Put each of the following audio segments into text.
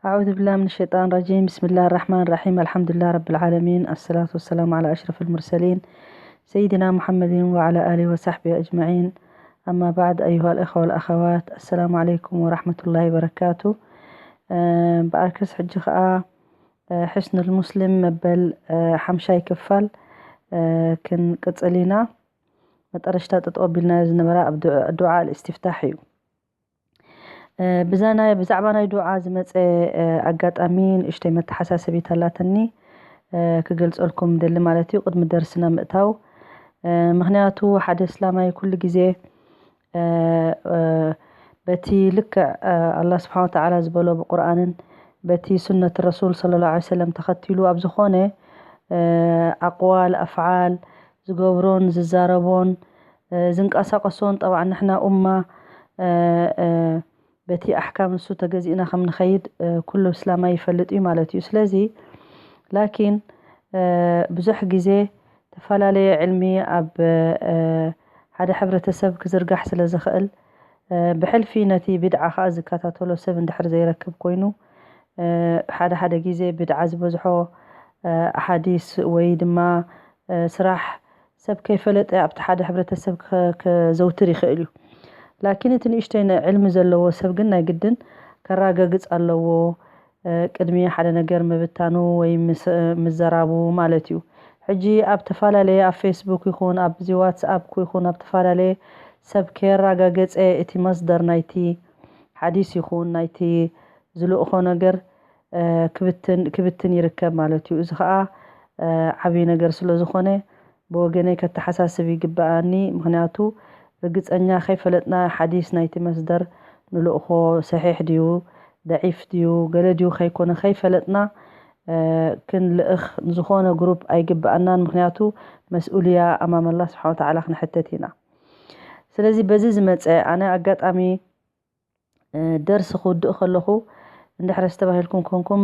أعوذ بالله من الشيطان الرجيم. بسم الله الرحمن الرحيم. الحمد لله رب العالمين. الصلاة والسلام على أشرف المرسلين سيدنا محمد وعلى آله وصحبه أجمعين. أما بعد، أيها الإخوة والأخوات، السلام عليكم ورحمة الله وبركاته. ብኣርከስ ሕጂ ኸኣ ሕስኑል ሙስሊም መበል ሓምሻይ ክፋል ክንቅጽል ኢና። መጠረሽታ ጠጠው ኣቢልናዮ ዝነበረ ኣብ ዱዓ እስትፍታሕ እዩ። ብዛ ናይ ብዛዕባ ናይ ዱዓ ዝመፀ ኣጋጣሚ ንእሽተይ መተሓሳሰቢት ኣላትኒ ክገልፀልኩም ደሊ ማለት እዩ። ቅድሚ ደርስና ምእታው፣ ምክንያቱ ሓደ እስላማይ ኩሉ ግዜ በቲ ልክዕ ኣላ ስብሓን ወተዓላ ዝበሎ ብቁርኣንን በቲ ሱነት ረሱል ስለ ላ ሰለም ተኸቲሉ ኣብ ዝኾነ ኣቅዋል ኣፍዓል ዝገብሮን ዝዛረቦን ዝንቀሳቀሶን ጠባዕ ንሕና ኡማ በቲ ኣሕካም ንሱ ተገዚእና ከም ንኸይድ ኩሉ እስላማይ ይፈልጥ እዩ ማለት እዩ። ስለዚ ላኪን ብዙሕ ግዜ ተፈላለየ ዕልሚ ኣብ ሓደ ሕብረተሰብ ክዝርጋሕ ስለ ዝኽእል ብሕልፊ ነቲ ብድዓ ከዓ ዝከታተሎ ሰብ እንድሕር ዘይረክብ ኮይኑ ሓደ ሓደ ግዜ ብድዓ ዝበዝሖ ኣሓዲስ ወይ ድማ ስራሕ ሰብ ከይፈለጠ ኣብቲ ሓደ ሕብረተሰብ ከዘውትር ይኽእል እዩ። ላኪን እቲ ንእሽተይ ዕልሚ ዘለዎ ሰብ ግን ናይ ግድን ከራገግፅ ኣለዎ። ቅድሚ ሓደ ነገር ምብታኑ ወይ ምዘራቡ ማለት እዩ። ሕጂ ኣብ ተፈላለየ ኣብ ፌስቡክ ይኹን ኣብዚ ዋትስኣፕ ይኹን ኣብ ተፈላለየ ሰብ ከየራጋገፀ እቲ መስደር ናይቲ ሓዲስ ይኹን ናይቲ ዝልእኾ ነገር ክብትን ይርከብ ማለት እዩ። እዚ ከዓ ዓብዪ ነገር ስለ ዝኾነ ብወገነይ ከተሓሳስብ ይግበኣኒ። ምክንያቱ ርግፀኛ ከይፈለጥና ሓዲስ ናይቲ መስደር ንልእኾ ሰሒሕ ድዩ ደዒፍ ድዩ ገለ ድዩ ከይኮነ ከይፈለጥና ክንልእኽ ንዝኾነ ግሩፕ ኣይግበኣናን። ምክንያቱ መስኡልያ ኣማመላ ስብሓ ወተዓላ ክንሕተት ኢና። ስለዚ በዚ ዝመፀ ኣነ ኣጋጣሚ ደርሲ ክውድእ ከለኹ እንድሕር ዝተባሂልኩም ኮንኩም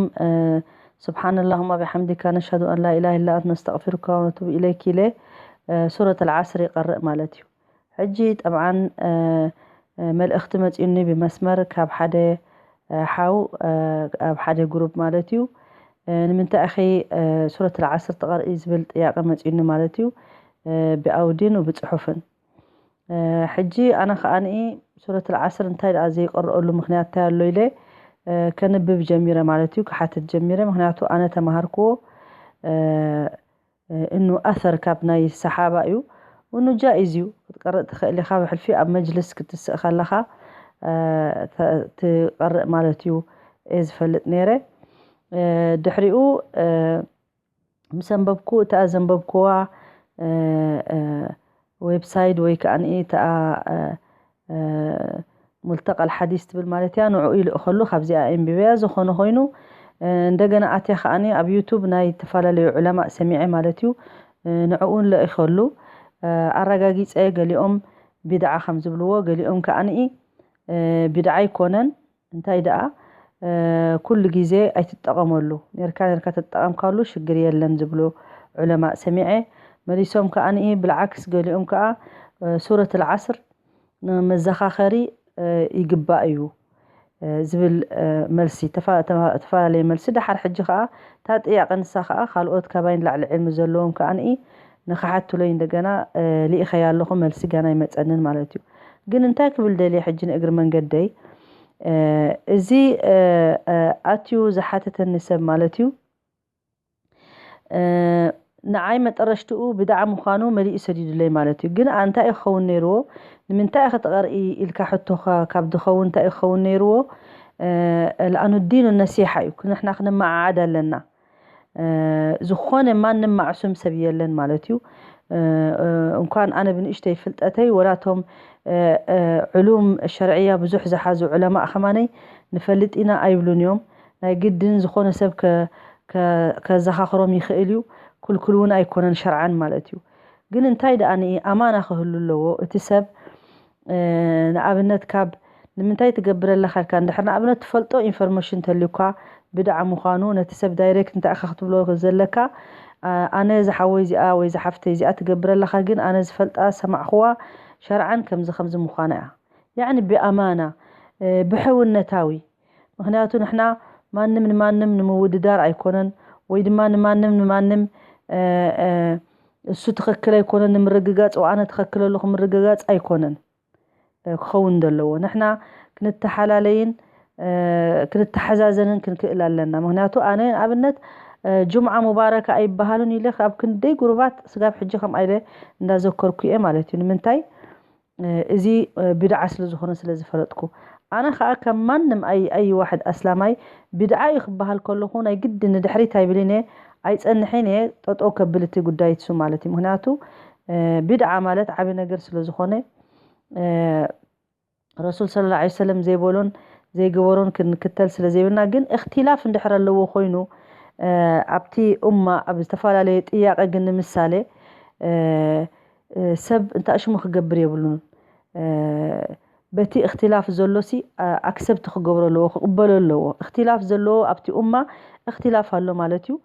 ስብሓን ላሁማ ብሓምዲካ ነሽሃዱ ኣን ላ ኢላሃ ኢላ ኣንተ ነስተቕፊሩካ ወነቱብ ኢለይክ ኢለ ሱረት ኣልዓስር ይቐርእ ማለት እዩ። ሕጂ ጠብዓን መልእኽቲ መፂኡኒ ብመስመር ካብ ሓደ ሓው ኣብ ሓደ ግሩፕ ማለት እዩ። ንምንታይ ኢኺ ሱረት ኣልዓስር ትቐርኢ ዝብል ጥያቄ መፂኡኒ ማለት እዩ። ብኣውዲን ብፅሑፍን ሕጂ ኣነ ከዓኒ ሱረት ኣልዓስር እንታይ ደኣ ዘይቀርአሉ ምክንያት እንታይ ኣሎ ኢለ ከንብብ ጀሚረ ማለት እዩ። ክሓትት ጀሚረ ምክንያቱ ኣነ ተማሃርክዎ እኑ ኣሰር ካብ ናይ ሰሓባ እዩ። እኑ ጃኢዝ እዩ ክትቀርእ ትኽእል ኢኻ ብሕልፊ ኣብ መጅልስ ክትስእ ከለኻ ትቀርእ ማለት እዩ። እየ ዝፈልጥ ነይረ። ድሕሪኡ ምስ ኣንበብኩ እታ ዘንበብኩዋ ዌብሳይት ወይ ከዓ እታ ሙልተቃል ሓዲስ ትብል ማለት እያ ንዕኡ ይልእኸሉ ካብዚኣ ኣንቢበያ ዝኾነ ኮይኑ እንደገና ኣትያ ከዓኒ ኣብ ዩቱብ ናይ ዝተፈላለዩ ዑለማእ ሰሚዐ ማለት እዩ። ንዕኡ ንለኢኸሉ ኣረጋጊፀ ገሊኦም ቢድዓ ከም ዝብልዎ ገሊኦም ከዓኒ ቢድዓ ኣይኮነን እንታይ ደኣ ኩሉ ግዜ ኣይትጠቐመሉ ኔርካ ኔርካ ተጠቐምካሉ ሽግር የለን ዝብሉ ዑለማእ ሰሚዐ። መሊሶም ከኣ ንኢ ብልዓክስ ገሊኦም ከኣ ሱረት ልዓስር ንመዘኻኸሪ ይግባእ እዩ ዝብል መልሲ ተፈላለየ መልሲ ደሓር ሕጂ ከኣ እታ ጥያቐ ንሳ ከኣ ካልኦት ካባይ ንላዕሊ ዕልሚ ዘለዎም ከኣ ንኢ ንኽሓትለይ እንደገና ልኢኸያ ኣለኹ መልሲ ጋና ኣይመፀንን ማለት እዩ። ግን እንታይ ክብል ደልየ ሕጂ ንእግሪ መንገደይ እዚ ኣትዩ ዝሓተተኒ ሰብ ማለት እዩ ንዓይ መጠረሽትኡ ብድዓ ምዃኑ መሊኡ ሰዲዱለይ ማለት እዩ። ግን እንታይ እዩ ክኸውን ነይርዎ? ንምንታይ ኢኺ ትቐርኢ ኢልካ ሕቶኻ ካብ ዝኸውን እንታይ እዩ ክኸውን ነይርዎ? ለኣኑ ዲኑ ነሲሓ እዩ። ንሕና ክንመዓዓድ ኣለና። ዝኾነ ማንም ማዕሱም ሰብ የለን ማለት እዩ። እንኳን ኣነ ብንእሽተይ ፍልጠተይ ወላቶም ዕሉም ሸርዕያ ብዙሕ ዝሓዙ ዑለማእ ከማነይ ንፈልጥ ኢና ኣይብሉን እዮም። ናይ ግድን ዝኾነ ሰብ ከዘኻኽሮም ይኽእል እዩ። ክልክል እውን ኣይኮነን ሸርዓን ማለት እዩ። ግን እንታይ ደኣ ንኢ ኣማና ክህሉ ኣለዎ እቲ ሰብ ንኣብነት ካብ ንምንታይ ትገብር ኣለኻ ኢልካ እንድሕር ንኣብነት ትፈልጦ ኢንፎርሜሽን እንተልዩካ ብድዓ ምዃኑ ነቲ ሰብ ዳይሬክት እንታይ ኢኻ ክትብሎ ዘለካ ኣነ ዝሓወይ እዚኣ ወይ ዝሓፍተይ እዚኣ ትገብር ኣለኻ ግን ኣነ ዝፈልጣ ዝሰማዕኽዋ ሸርዓን ከምዚ ከምዚ ምዃና እያ ያዕኒ ብኣማና ብሕውነታዊ ምኽንያቱ ንሕና ማንም ንማንም ንምውድዳር ኣይኮነን፣ ወይ ድማ ንማንም ንማንም እሱ ትኽክል ኣይኮነን ንምርግጋፅ፣ ኣነ ትኽክል ኣለኹ ምርግጋፅ ኣይኮነን ክኸውን ዘለዎ። ንሕና ክንተሓላለይን ክንተሓዛዘንን ክንክእል ኣለና። ምክንያቱ ኣነ ንኣብነት ጁምዓ ሙባረካ ኣይበሃሉን ኢለ ካብ ክንደይ ጉሩባት ስጋብ ሕጂ ከምኣ ኢለ እንዳዘከርኩ እየ ማለት እዩ። ንምንታይ? እዚ ቢድዓ ስለ ዝኾነ ስለ ዝፈለጥኩ። ኣነ ከዓ ከም ማንም ኣይ ኣይ ዋሕድ ኣስላማይ ቢድዓ እዩ ክበሃል ከለኹ ናይ ግዲ ንድሕሪት ኣይብልን እየ፣ ኣይፀንሕን እየ፣ ጠጠው ከብል እቲ ጉዳይ እሱ ማለት እዩ። ምክንያቱ ቢድዓ ማለት ዓቢ ነገር ስለ ዝኾነ ረሱል ሰለላሁ ዐለይሂ ወሰለም ዘይበሎን ዘይገበሮን ክንክተል ስለ ዘይብልና። ግን እክትላፍ እንድሕር ኣለዎ ኮይኑ ኣብቲ ኡማ ኣብ ዝተፈላለየ ጥያቄ ግን ንምሳሌ ሰብ እንታይ ሽሙ ክገብር የብሉን። በቲ እክትላፍ ዘሎሲ ኣክሰብት ክገብሮ ኣለዎ፣ ክቕበሎ ኣለዎ። እክትላፍ ዘለዎ ኣብቲ ኡማ እክትላፍ ኣሎ ማለት እዩ።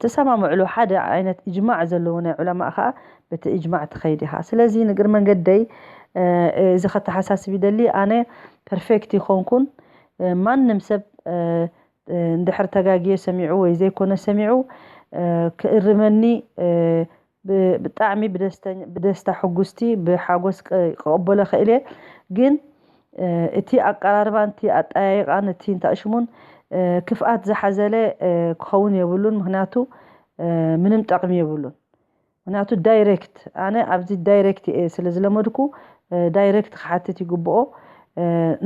ተሰማምዕሉ ሓደ ዓይነት እጅማዕ ዘለዎ ናይ ዑለማእ ከዓ በቲ እጅማዕ ትኸይድ ኢኻ። ስለዚ ንግር መንገደይ እዚ ከተሓሳስብ ይደሊ። ኣነ ፐርፌክት ይኾንኩን ማንም ሰብ እንድሕር ተጋግየ ሰሚዑ ወይ ዘይኮነ ሰሚዑ ክእርመኒ ብጣዕሚ ብደስታ ሕጉስቲ ብሓጎስ ክቕበሎ ክእል እየ። ግን እቲ ኣቀራርባን እቲ ኣጠያይቃን እቲ እንታይ ሽሙን ክፍኣት ዝሓዘለ ክኸውን የብሉን። ምክንያቱ ምንም ጠቕሚ የብሉን። ምክንያቱ ዳይሬክት ኣነ ኣብዚ ዳይሬክት እየ ስለ ዝለመድኩ ዳይሬክት ክሓትት ይግብኦ።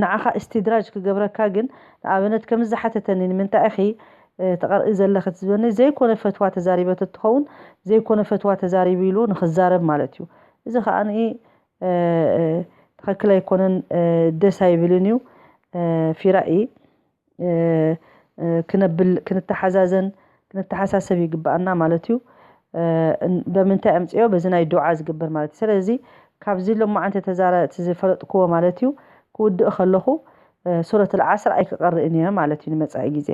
ንዓኻ እስትድራጅ ክገብረካ ግን ንኣብነት ከም ዝሓተተኒ ንምንታይ ኢኺ ተቐርኢ ዘለኺ ዝበኒ ዘይኮነ ፈትዋ ተዛሪበ ተትኸውን ዘይኮነ ፈትዋ ተዛሪቡ ኢሉ ንክዛረብ ማለት እዩ። እዚ ከዓ ትኽክል ኣይኮነን፣ ደስ ኣይብልን እዩ። ፊራኢ ክነብል ክንተሓዛዘን ክንተሓሳሰብ ይግብኣና ማለት እዩ። በምንታይ ኣምፅዮ በዚ ናይ ዱዓ ዝግበር ማለት እዩ። ስለዚ ካብዚ ሎማዓንቲ ተዛረ ዝፈለጥክዎ ማለት እዩ ክውድእ ከለኹ ሱረት ልዓስር ኣይክቐርእን እየ ማለት እዩ ንመፃኢ ግዜ።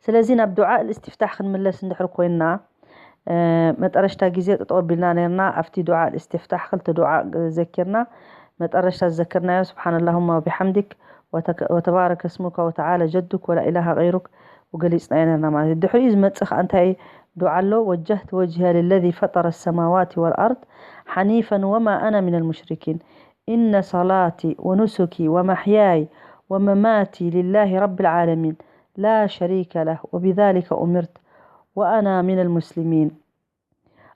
ስለዚ ናብ ዱዓ እልእስትፍታሕ ክንምለስ እንድሕር ኮይንና መጠረሽታ ግዜ ጠጠው ኣቢልና ነርና ኣብቲ ዱዓ እልእስትፍታሕ ክልተ ዱዓ ዘኪርና መጠረሽታ ዝዘከርናዮ ስብሓን ላሁማ ወቢሓምዲክ ወተባረከ ስሙከ ወተዓላ ጀዱክ ወላ ኢላሃ ገይሩክ ወገሊፅናዮ ነርና ማለት እዩ። ድሕሪኡ ዝመፅእ ከዓ እንታይ ዱዓ ኣሎ? ወጀህት ወጅህያ ልለዚ ፈጠረ ሰማዋት ወልኣርድ ሓኒፈን ወማ ኣና ሚነል ሙሽሪኪን إن صلاتي ونسكي ومحياي ومماتي لله رب العالمين لا شريك له وبذلك أمرت وأنا من المسلمين.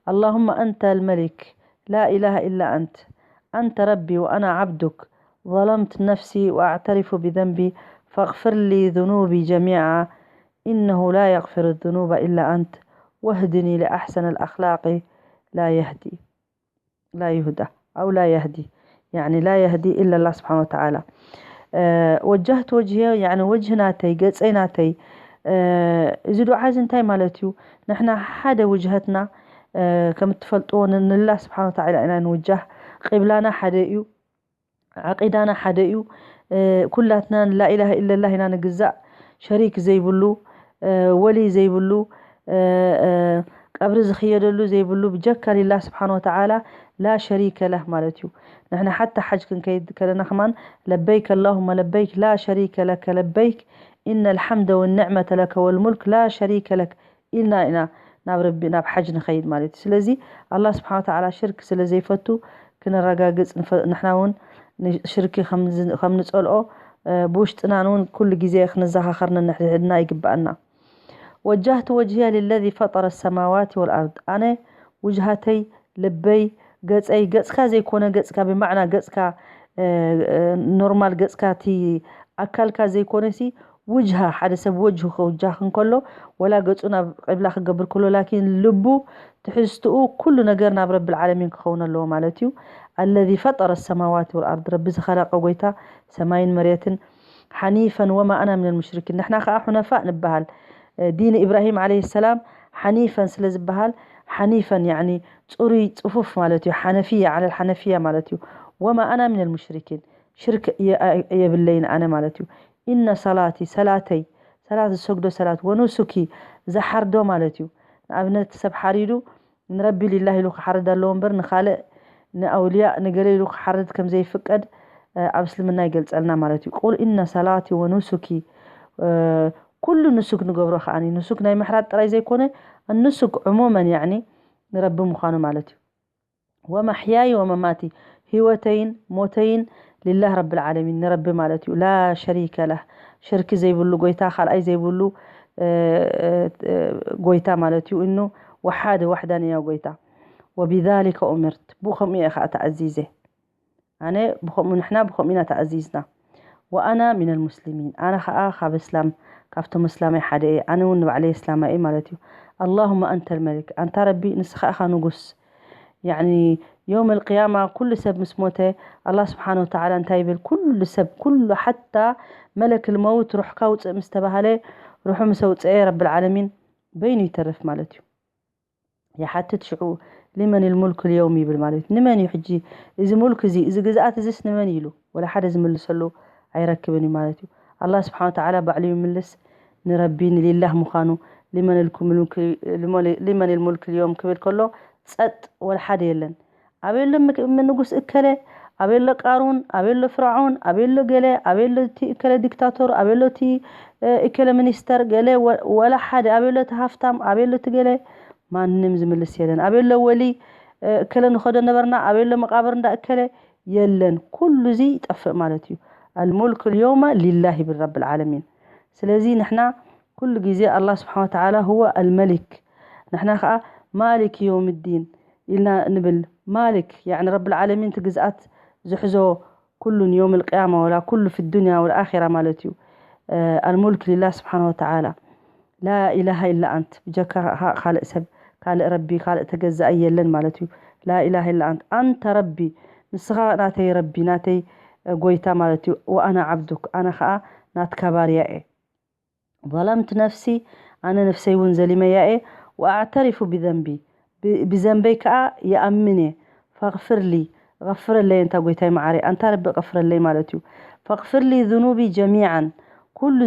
اللهم أنت الملك لا إله إلا أنت، أنت ربي وأنا عبدك، ظلمت نفسي وأعترف بذنبي فاغفر لي ذنوبي جميعا إنه لا يغفر الذنوب إلا أنت واهدني لأحسن الأخلاق لا يهدي لا يهدى أو لا يهدي يعني لا يهدي إلا الله سبحانه وتعالى. وجهت وجهي يعني وجه ናተይ ገፀይ ናተይ እዚ ዱዓ እዚ እንታይ ማለት እዩ? ንሕና ሓደ ውጅሀትና ከም እትፈልጥዎ ንላ ስብሓን ወተዓላ ኢና ንውጃህ። ቂብላና ሓደ እዩ፣ ዓቂዳና ሓደ እዩ። ኩላትና ላኢላሃ ኢለላህ ኢና ንግዛእ፣ ሸሪክ ዘይብሉ፣ ወሊ ዘይብሉ፣ ቀብሪ ዝኽየደሉ ዘይብሉ ብጀካ ሊላህ ስብሓን ወተዓላ ላ ሸሪከ ለህ ማለት እዩ። ንሕና ሓታ ሓጅ ክንከይድ ከለና ከማን ለበይክ ኣላሁመ ለበይክ ላ ሸሪከ ለከ ለበይክ ኢነ ልሓምደ ወንዕመተ ለከ ወልሙልክ ላ ሸሪከ ለክ ኢልና ኢና ናብ ረቢ ናብ ሓጅ ንኸይድ ማለት እዩ። ስለዚ ኣላህ ስብሓን ወተዓላ ሽርክ ስለ ዘይፈቱ ክነረጋግፅ ንሕና እውን ሽርኪ ከም ንፀልኦ ብውሽጥናን እውን ኩሉ ግዜ ክንዘኻኸር ነንሕድሕድና ይግበኣና። ወጃህቱ ወጅህያ ልለዚ ፈጠረ ሰማዋት ወልኣርድ ኣነ ውጅሃተይ ልበይ ገፀይ ገፅካ ዘይኮነ ገፅካ ብማዕና ገፅካ ኖርማል ገፅካ እቲ ኣካልካ ዘይኮነሲ ውጅሃ ሓደ ሰብ ወጅሁ ከውጃህ እንከሎ ወላ ገፁ ናብ ቂብላ ክገብር ከሎ ላኪን ልቡ ትሕዝትኡ ኩሉ ነገር ናብ ረብል ዓለሚን ክኸውን ኣለዎ ማለት እዩ። ኣለዚ ፈጠረ ሰማዋት ወልኣርድ ረቢ ዝኸለቀ ጎይታ ሰማይን መሬትን ሓኒፈን ወማ ኣና ምን ልሙሽሪኪን ንሕና ከዓ ሑነፋእ ንበሃል። ዲን ኢብራሂም ዓለይሂ ሰላም ሓኒፈን ስለ ዝበሃል ሓኒፈን ያኒ ፅሩይ ፅፉፍ ማለት እዩ። ሓነፊያ ዓለል ሓነፊያ ማለት እዩ። ወማ ኣና ምን ልሙሽሪኪን ሽርክ የብለይን ኣነ ማለት እዩ። ኢነ ሰላቲ ሰላተይ ሰላት ዝሰግዶ ሰላት ወኑሱኪ ዝሓርዶ ማለት እዩ። ንኣብነት ሰብ ሓሪዱ ንረቢ ሊላህ ኢሉ ክሓርድ ኣለዎ እምበር ንኻልእ ንኣውልያ ንገለ ኢሉ ክሓርድ ከም ዘይፍቀድ ኣብ እስልምና ይገልፀልና ማለት እዩ። ቁል ኢነ ሰላቲ ወኑሱኪ ኩሉ ንሱክ ንገብሮ ከዓኒ ንሱክ ናይ ምሕራድ ጥራይ ዘይኮነ ንሱክ ዕሙመን ያዕኒ ንረቢ ምዃኑ ማለት እዩ። ወመሕያይ ወመማቲ፣ ህይወተይን ሞተይን ሊላህ ረብል ዓለሚን፣ ንረቢ ማለት እዩ። ላ ሸሪከ ለህ፣ ሽርኪ ዘይብሉ ጎይታ፣ ካልኣይ ዘይብሉ ጎይታ ማለት እዩ። እኑ ወሓደ ዋሕዳንያ ጎይታ። ወቢዛሊከ ኡምርት፣ ብኸምኡ እየ ከዓ ተኣዚዘ። ኣነ ብኸምኡ ንሕና ብኸምኡ ኢና ተኣዚዝና። ወኣና ሚነል ሙስሊሚን፣ ኣነ ኸኣ ካብ እስላም፣ ካብቶም እስላማይ ሓደ እየ። ኣነ እውን ንባዕለይ እስላማይ እየ ማለት እዩ። ኣላሁመ ኣንተል መሊክ፣ ኣንታ ረቢ ንስኻ ኢኻ ንጉስ። ያዕኒ ዮም ኣልቅያማ ኩሉ ሰብ ምስ ሞተ ኣላህ ስብሓን ወተዓላ እንታይ ይብል? ኩሉ ሰብ ኩሉ ሓታ መለክል መውት ሩሕካ ውፅእ ምስ ተባሃለ ሩሑ ምስ ኣውፅአ ረብል ዓለሚን በይኑ ይተርፍ ማለት እዩ። ይሓትት ሽዑ ሊመን ልሙልክ ልየውም ይብል ማለት እዩ። ንመን እዩ ሕጂ እዚ ሙልክ እዚ እዚ ግዝኣት እዚስ ንመን እዩ ኢሉ ወላ ሓደ ዝምልሰሉ ኣይረክብን እዩ ማለት እዩ። ኣላህ ስብሓን ወተዓላ ባዕሉ ይምልስ ንረቢ ንሊላህ ምዃኑ ሊመን ልኩ- ልመን ልሙልክ ልየውም ክብል ከሎ ጸጥ ወላ ሓደ የለን። ኣበይ ኣሎ ምክ- ንጉስ እከለ፣ ኣበይ ኣሎ ቃሩን፣ ኣበይ ኣሎ ፍርዖን፣ ኣበይ ኣሎ ገለ፣ ኣበይ ኣሎ እቲ እከለ ዲክታቶር፣ ኣበይ ኣሎ እቲ እከለ ሚኒስተር ገለ ወ- ወላ ሓደ ኣበይ ኣሎ እቲ ሃፍታም፣ ኣበይ ኣሎ እቲ ገለ ማንም ዝምልስ የለን። ኣበይ ኣሎ ወሊ እከለ ንኸዶ ነበርና ኣበይ ኣሎ መቃብር እንዳ እከለ የለን። ኩሉ እዚ ይጠፍእ ማለት እዩ። ኣልሙልክ ልዮማ ሊላህ ይብል ረብል ዓለሚን። ስለዚ ንሕና ኩሉ ግዜ ኣላህ ስብሓን ወተዓላ ሁወ ኣልመሊክ ንሕና ከዓ ማሊክ ዮም ዲን ኢልና ንብል። ማሊክ ያዕኒ ረብል ዓለሚን እቲ ግዝኣት ዝሕዞ ኩሉን ዮም ልቅያማ ወላ ኩሉ ፊ ዱንያ ወልኣኺራ ማለት እዩ። ኣልሙልክ ሊላህ ስብሓን ወተዓላ ላ ኢላሃ ኢላ ኣንት፣ ብጀካ ካልእ ሰብ ካልእ ረቢ ካልእ ተገዛኢ የለን ማለት እዩ። ላ ኢላሃ ኢላ ኣንት ኣንተ ረቢ፣ ንስኻ ናተይ ረቢ ናተይ ጎይታ ማለት እዩ። ወኣና ዓብዱክ፣ ኣነ ኸዓ ናትካ ባርያ እየ። ظلمت نفسي، ኣነ ነፍሰይ እውን ዘሊመያ እየ። وأعترف بذنبي، ብዘንበይ ከዓ ይኣምን እየ። فاغفر لي، غفرለይ ኣንታ ጎይታይ መዓረይ ኣንታ ረቢ غفرለይ ማለት እዩ። فاغفر لي ذنوبي جميعا، ኩሉ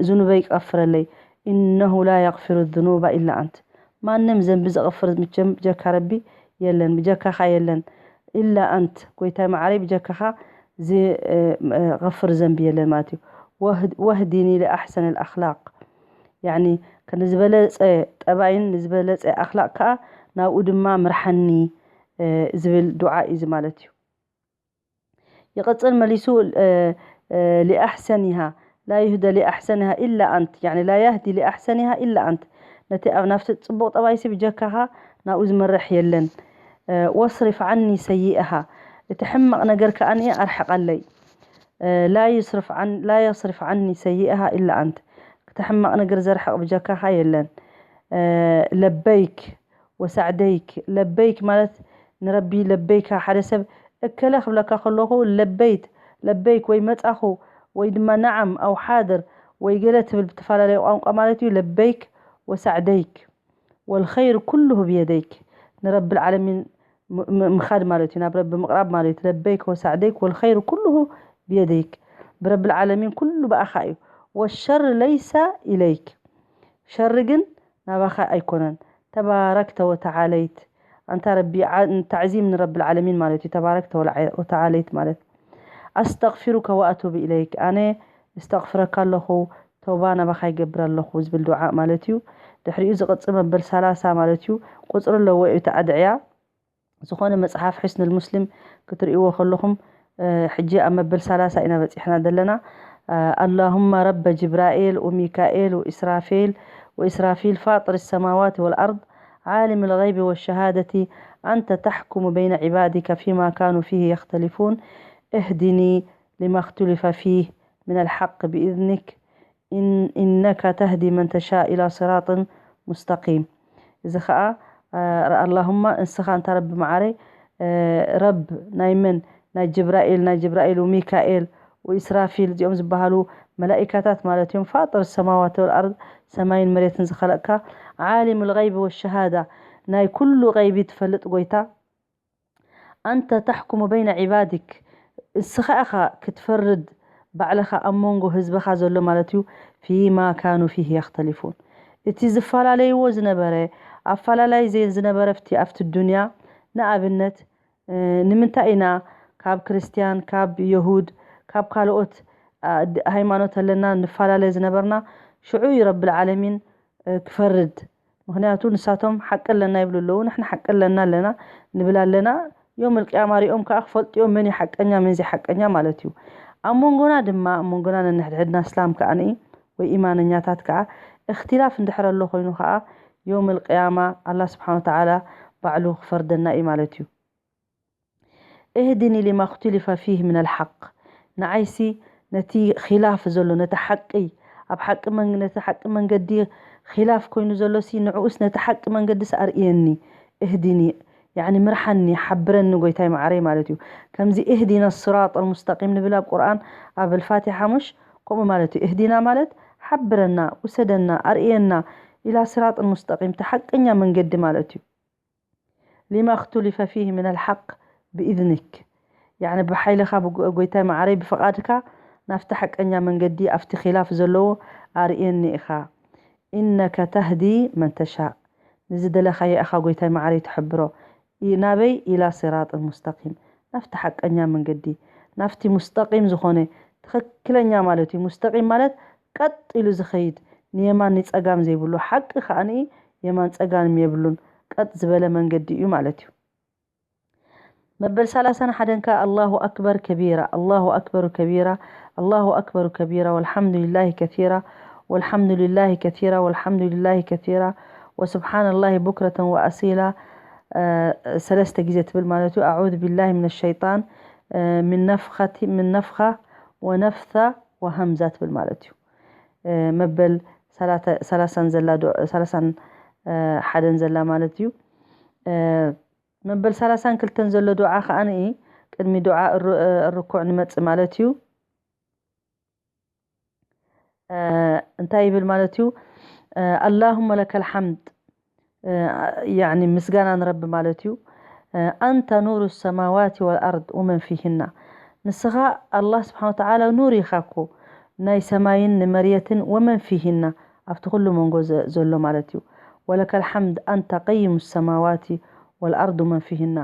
ዝኑበይ غفرለይ። إنه لا يغفر الذنوب إلا أنت، ማንም ዘንቢ ዘቕፍር ምቸም ብጀካ ረቢ የለን፣ ብጀካኻ የለን። إلا أنت ጎይታይ መዓረይ ብጀካኻ ዝቕፍር ዘንቢ የለን ማለት እዩ። واهدني لأحسن الأخلاق، ያኒ ከ- ንዝበለፀ ጠባይን ንዝበለፀ ኣኽላቕ ከዓ ናብኡ ድማ ምርሓኒ ዝብል ዱዓ እዩ ማለት እዩ። ይቕፅል መሊሱ لأحسنها، لا يهدى لأحسنها إلا أنت، ያኒ لا يهدي لأحسنها إلا أنت። ነቲ ኣብ ናብቲ ፅቡቕ ጠባይሲ ብጀካኻ ናብኡ ዝመርሕ የለን። واصرف عني سيئها، እቲ ሕማቕ ነገር ከኣ ኣርሕቐለይ። لا يصرف عن لا يصرف عني سيئها إلا أنت، እቲ ሕማቕ ነገር ዘርሕቕ ብጀካኻ የለን። ለበይክ ወሳዕደይክ። ለበይክ ማለት ንረቢ ለበይካ። ሓደ ሰብ እከለ ክብለካ ከለኹ ለበይት ለበይክ ወይ መጻኹ ወይ ድማ ነዓም ኣው ሓድር ወይ ገለ ትብል ብተፈላለየ ቋንቋ ማለት እዩ። ለበይክ ወሳዕደይክ ወልኸይር ኩሉሁ ብየደይክ። ንረቢ ልዓለሚን ምኻድ ማለት እዩ፣ ናብ ረቢ ምቕራብ ማለት እዩ። ለበይክ ወሳዕደይክ ወልኸይር ኩሉሁ ብየደይክ። ብረቢ ልዓለሚን ኩሉ ብኣኻ እዩ። ወሸር ለይሰ ኢለይክ፣ ሸሪ ግን ናባኻ ኣይኮነን። ተባረክተ ወተዓለይት። ኣንታ ረቢ፣ ዓ- ታዕዚም ንረቢ ልዓለሚን ማለት እዩ። ተባረክተ ወላ- ወተዓለይት ማለት ኣስተቕፊሩከ ወኣቱብ ኢለይክ፣ ኣነ እስተቕፍረካ ኣለኹ፣ ተውባ ናባኻ ይገብር ኣለኹ ዝብል ዱዓ ማለት እዩ። ድሕሪኡ ዝቕጽል መበል ሰላሳ ማለት እዩ። ቁጽሪ ኣለዎ እዩ እቲ ኣድዕያ። ዝኾነ መጽሓፍ ሕስኑል ሙስሊም ክትርእይዎ ከለኹም ሕጂ ኣብ መበል ሰላሳ ኢና በጺሕና ዘለና። ኣላሁመ ረበ ጅብራኤል ወሚካኤል ወኢስራፌል ወኢስራፊል ፋጥር ሰማዋት ወልኣርድ ዓሊም ልገይቢ ወሸሃደቲ ኣንተ ታሕኩሙ በይነ ዒባዲከ ፊማ ካኑ ፊህ የኽተሊፉን እህዲኒ ሊማ እኽቱሊፈ ፊህ ሚነል ሓቅ ብኢዝኒክ ኢነካ ተህዲ መን ተሻእ ኢላ ስራጥን ሙስተቂም። እዚ ኸዓ ኣላሁማ እንስኻ እንታ ረቢ መዓረይ ረብ ናይ መን ናይ ጅብራኤል ናይ ጅብራኤል ወሚካኤል ወኢስራፊል እዚኦም ዝበሃሉ መላኢካታት ማለት እዮም። ፋጥር ሰማዋት ወልኣርድ ሰማይን መሬትን ዝኸለቅካ ዓሊም ልገይቢ ወሸሃዳ ናይ ኩሉ ገይቢ ትፈልጥ ጎይታ ኣንተ ታሕኩሙ በይነ ዒባዲክ፣ እስኻ ኢኻ ክትፈርድ ባዕልኻ ኣብ መንጎ ህዝብኻ ዘሎ ማለት እዩ። ፊማ ካኑ ፊህ የኽተሊፉን፣ እቲ ዝፈላለይዎ ዝነበረ ኣፈላላይ ዘይ ዝነበረ ፍቲ ኣብቲ ዱንያ። ንኣብነት ንምንታይ ኢና ካብ ክርስትያን ካብ የሁድ ካብ ካልኦት ሃይማኖት ኣለና ንፈላለ ዝነበርና ሽዑ እዩ ረብል ዓለሚን ክፈርድ። ምክንያቱ ንሳቶም ሓቂ ኣለና ይብሉ ኣለዉ፣ ንሕና ሓቂ ኣለና ኣለና ንብል ኣለና። ዮም ልቅያማ ሪኦም ከዓ ክፈልጡ እዮም መን ሓቀኛ መን ዘይሓቀኛ ማለት እዩ። ኣብ መንጎና ድማ ኣብ መንጎና ነንሕድሕድና እስላም ከዓ ወይ ኢማነኛታት ከዓ እክትላፍ እንድሕር ኣሎ ኮይኑ ከዓ ዮም ልቅያማ ኣላ ስብሓን ወተዓላ ባዕሉ ክፈርደና እዩ ማለት እዩ። እህድኒ ሊማ እኽቱሊፈ ፊህ ምን ኣልሓቅ፣ ንዓይሲ ነቲ ኺላፍ ዘሎ ነቲ ሓቂ ኣብ ሓቂ ነቲ ሓቂ መንገዲ ኺላፍ ኮይኑ ዘሎሲ ንዕኡስ ነቲ ሓቂ መንገዲስ ኣርእየኒ። እህድኒ ያኒ ምርሓኒ ሓብረኒ ጎይታይ መዓረይ ማለት እዩ። ከምዚ እህዲና ስራጥ ሙስተቂም ንብል ኣብ ቁርኣን ኣብ ልፋቲሓ ሙሽ ከምኡ ማለት እዩ። እህዲና ማለት ሓብረና ውሰደና ኣርእየና ኢላ ስራጥ ሙስተቂም እቲ ሓቀኛ መንገዲ ማለት እዩ። ሊማ እኽቱሊፈ ፊህ ምን ኣልሓቅ ብኢዝኒክ፣ ያኒ ብሓይልኻ ጎይታይ መዓረይ ብፍቓድካ ናብቲ ሓቀኛ መንገዲ ኣብቲ ኺላፍ ዘለዎ ኣርእየኒ ኢኻ። ኢነከ ተህዲ መን ተሻእ፣ ንዝደለኻዮ ኢኻ ጎይታይ መዓረይ ትሕብሮ። ናበይ ኢላ ሲራጥ ሙስተቂም፣ ናብቲ ሓቀኛ መንገዲ ናብቲ ሙስተቂም ዝኾነ ትኽክለኛ ማለት እዩ። ሙስተቂም ማለት ቀጥ ኢሉ ዝኸይድ ንየማን ንጸጋም ዘይብሉ ሓቂ ከዓኒ የማን ጸጋም የብሉን ቀጥ ዝበለ መንገዲ እዩ ማለት እዩ። መበል ሰላሳን ሓደን ከኣ ኣላሁ ኣክበር ከቢራ ኣላሁ ኣክበር ከቢራ ኣላሁ ኣክበር ከቢራ ወልሓምዱሊላሂ ከሲራ ወልሓምዱሊላሂ ከሲራ ወልሓምዱሊላሂ ከሲራ ወስብሓንላሂ ቡክረተን ወኣሲላ ሰለስተ ግዜ ትብል ማለት እዩ። ኣዑዙ ቢላሂ ምን ሸይጣን ምን ነፍኸቲ ምን ነፍኻ ወነፍሳ ወሀምዛ ትብል ማለት እዩ። መበል ሰላሳን ዘላ ሰላሳን ሓደን ዘላ ማለት እዩ። መበል ሰላሳን ክልተን ዘሎ ዱዓ ከዓኒ ቅድሚ ዱዓ ርኩዕ ንመጽእ ማለት እዩ። እንታይ ይብል ማለት እዩ? ኣላሁመ ለከል ሓምድ፣ ያኒ ምስጋና ንረቢ ማለት እዩ። ኣንተ ኑሩ ሰማዋት ወልኣርድ ወመን ፊህና፣ ንስኻ ኣላህ ስብሓን ወተዓላ ኑር ኢኻ እኮ ናይ ሰማይን ንመርየትን ወመን ፊህና ኣብቲ ኩሉ መንጎ ዘሎ ማለት እዩ። ወለከል ሓምድ ኣንተ ቀይሙ ሰማዋቲ ወልኣርድ ወመን ፊህና።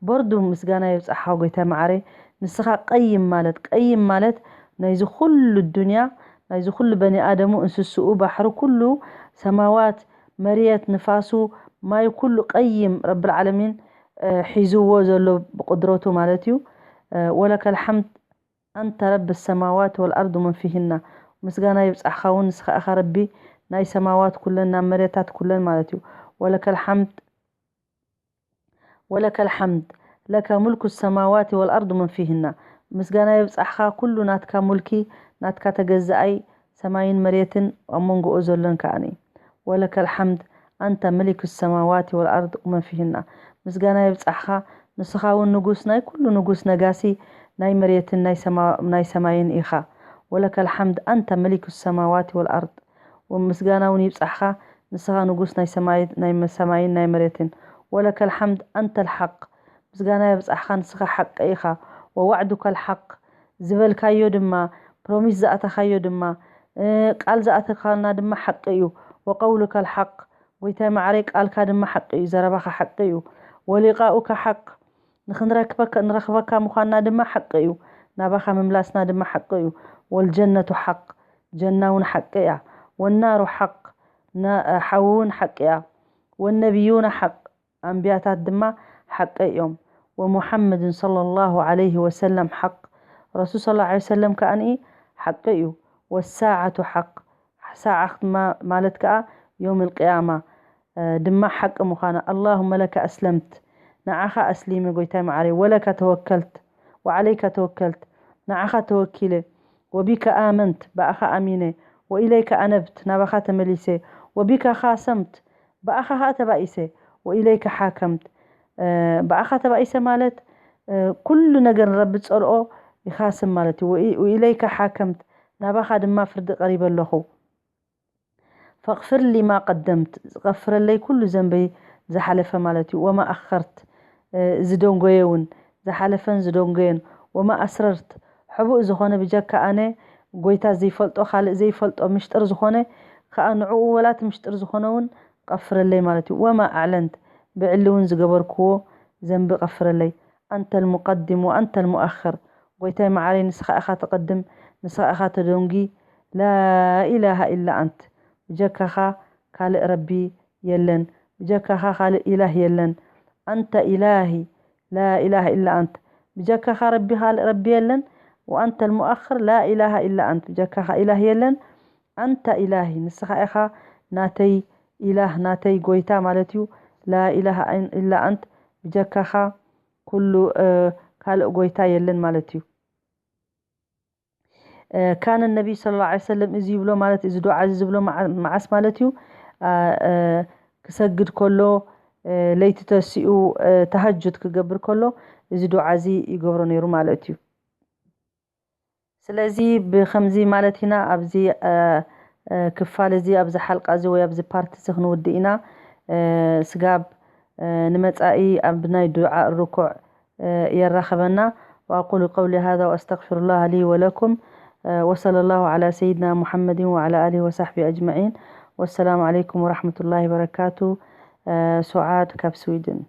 በርዱ ምስጋና ይብጻሕኻ ጎይታይ መዓረይ፣ ንስኻ ቀይም ማለት ቀይም ማለት ናይዚ ኩሉ ዱንያ ናይዚ ኩሉ በኒ ኣደሙ እንስስኡ ባሕሩ ኩሉ ሰማዋት መርየት ንፋሱ ማይ ኩሉ ቀይም ረብል ዓለሚን ሒዝዎ ዘሎ ብቁድረቱ ማለት እዩ። ወለከል ሓምድ ኣንተ ረቢ ሰማዋት ወልኣርድ ወመን ፊህና። ምስጋና ይብጻሕኻ እውን ንስኻ ኢኻ ረቢ ናይ ሰማዋት ኩለን ናብ መርየታት ኩለን ማለት እዩ። ወለከል ሓምድ ወለከል ሓምድ ለከ ሙልኩ ሰማዋት ወልኣርድ ወመን ፊህና። ምስጋና ይብጻሕኻ ኩሉ ናትካ ሙልኪ ናትካ ተገዛኣይ ሰማይን መርየትን ኣብ መንጎኡ ዘሎን ከዓኒ። ወለከል ሓምድ ኣንተ መሊኩ ሰማዋት ወልኣርድ ወመን ፊህና። ምስጋና ይብጻሕኻ ንስኻ እውን ንጉስ ናይ ኩሉ ንጉስ ነጋሲ ናይ መርየትን ናይ ሰማይን ኢኻ። ወለከል ሓምድ ኣንተ መሊኩ ሰማዋት ወልኣርድ። ምስጋና እውን ይብጻሕኻ ንስኻ ንጉስ ናይ ሰማይን ናይ መሬትን። ወለከል ሓምድ ኣንተ ልሓቅ። ምስጋና የብጻሕኻ ንስኻ ሓቂ ኢኻ። ወዋዕዱካ ልሓቅ፣ ዝበልካዮ ድማ ፕሮሚስ ዝኣተኻዮ ድማ ቃል ዝኣተኻና ድማ ሓቂ እዩ። ወቀውሉካ ልሓቅ፣ ጎይታይ መዓረይ ቃልካ ድማ ሓቂ እዩ፣ ዘረባኻ ሓቂ እዩ። ወሊቃኡካ ሓቅ፣ ንኽንረክበካ ንረኽበካ ምዃንና ድማ ሓቂ እዩ። ናባኻ ምምላስና ድማ ሓቂ እዩ። ወልጀነቱ ሓቅ፣ ጀና እውን ሓቂ እያ። ወናሩ ሓቅ፣ ሓዊ እውን ሓቂ እያ። ወነቢዩና ሓቅ፣ ኣንብያታት ድማ ሓቂ እዮም። ወሙሓመድን ሰለላሁ ዓለይሂ ወሰለም ሓቅ፣ ረሱል ሰለላሁ ዓለይሂ ወሰለም ከኣኒ ሓቂ እዩ። ወሳዓቱ ሓቅ፣ ሳዓ ድማ ማለት ከኣ ዮም ልቅያማ ድማ ሓቂ ምዃና። ኣላሁመ ለከ ኣስለምት፣ ንዓኻ ኣስሊመ ጎይታይ መዓረይ። ወለከ ተወከልት ወዓለይከ ተወከልት፣ ንዓኻ ተወኪለ። ወቢከ ኣመንት፣ ብኣኻ ኣሚነ። ወኢለይከ ኣነብት፣ ናባኻ ተመሊሰ። ወቢከ ኻሰምት፣ ብኣኻ ኸኣ ተባኢሰ። ወኢለይከ ሓከምት፣ ብኣኻ ተባኢሰ ማለት ኩሉ ነገር ንረቢ ዝጸልኦ ይኻስም ማለት እዩ። ወኢለይከ ሓከምት፣ ናባኻ ድማ ፍርዲ ቀሪበ ኣለኹ። ፈቕፍር ሊማ ቀደምት፣ ዝቐፍረለይ ኩሉ ዘንበይ ዝሓለፈ ማለት እዩ። ወማ ኣኸርት፣ ዝደንጎየ እውን ዝሓለፈን ዝደንጎየን። ወማ ኣስረርት፣ ሕቡእ ዝኾነ ብጀካ ኣነ ጎይታ ዘይፈልጦ ካልእ ዘይፈልጦ ምሽጥር ዝኾነ ከኣ ንዕኡ ወላ እቲ ምሽጥር ዝኾነ እውን ቀፍረለይ ማለት እዩ። ወማ ኣዕለንት፣ ብዕሊ እውን ዝገበርክዎ ዘንቢ ቀፍረለይ። ኣንተ ልሙቀድም ወኣንተ ልሙኣኽር፣ ጎይታይ መዓረይ፣ ንስኻ ኢኻ ትቕድም፣ ንስኻ ኢኻ ተደንጉ። ላ ኢላሃ ኢላ ኣንት፣ ብጀካኻ ካልእ ረቢ የለን፣ ብጀካኻ ካልእ ኢላህ የለን። ኣንተ ኢላሂ ላ ኢላሃ ኢላ ኣንት፣ ብጀካኻ ረቢ ካልእ ረቢ የለን። ወኣንተ ልሙኣኽር ላ ኢላሃ ኢላ ኣንት፣ ብጀካኻ ኢላህ የለን። ኣንተ ኢላሂ፣ ንስኻ ኢኻ ናተይ ኢላህ፣ ናተይ ጎይታ ማለት እዩ። ላ ኢላሃ ኢላ ኣንት፣ ብጀካኻ ኩሉ ካልእ ጎይታ የለን ማለት እዩ። ካነ ነቢይ ስለ ላ ሰለም እዚ ይብሎ ማለት፣ እዚ ዱዓ እዚ ዝብሎ መዓስ ማለት እዩ? ክሰግድ ከሎ፣ ለይቲ ተሲኡ፣ ተሃጁድ ክገብር ከሎ፣ እዚ ዱዓ እዚ ይገብሮ ነይሩ ማለት እዩ። ስለዚ ብኸምዚ ማለት ኢና ኣብዚ ክፋል እዚ፣ ኣብዚ ሓልቃ እዚ ወይ ኣብዚ ፓርቲ እዚ ክንውድእ ኢና። ስጋብ ንመጻኢ ኣብ ናይ ዱዓ ርኩዕ የራኸበና። وأقول قولي هذا وأستغفر الله لي ولكم. وصلى الله على سيدنا محمد وعلى آله وصحبه أجمعين. والسلام عليكم ورحمة الله وبركاته. سعاد كاب سويدن.